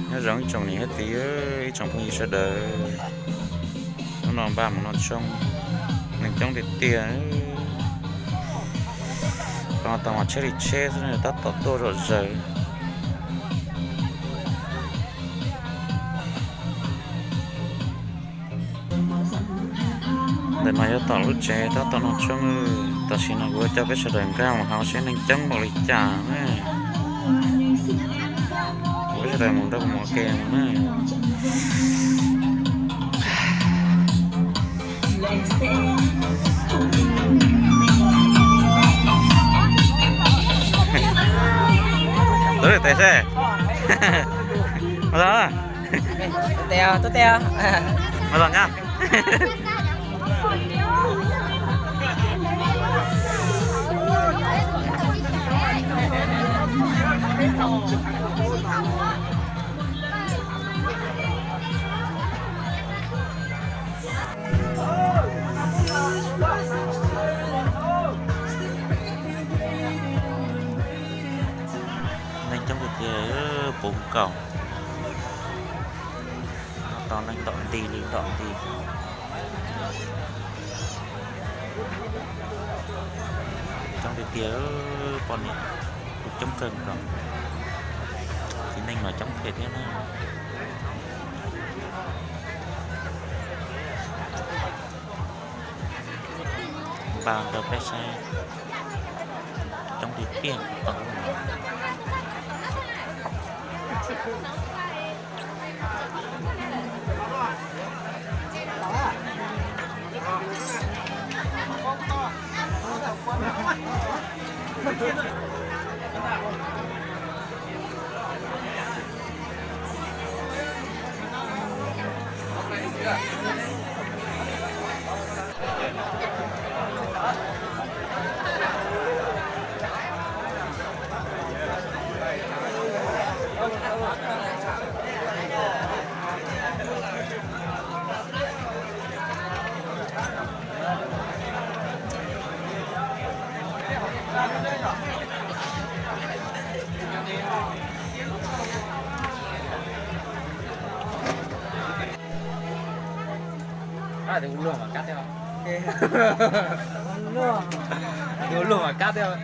Nyob zoo ib tsoom niam thiab txiv, ib tsoom phooj ywg sawv daws, hnub no npaj mus noj tshoob, neeg coob tiag tiag. Tau tau mas tsheb li tsheb xwb, tab tom tuaj zom zaws. Ntawm no yog tom lub tsev tab tom noj tshoob, tam sim no kuv coj peb sawv daws nkag mus hauv seb neeg coob npaum li cas na. Kuv peb sawv daws mus nrog kuv mus ua ke mus na. Tuav lwm tes seb. Ua los, tuav tes, tuav tes. Ua los nyab. Neeg coob tiag tiag, puv nkaus. Nyob tau neeg ntom nti li ntom nti. Coob tiag tiag, poj niam kuj coob kawg nkaus. Txiv neej los coob phem thiab na. Npaj rau peb saib, coob tiag tiag tau. Tus ua luaj mas kab thiab.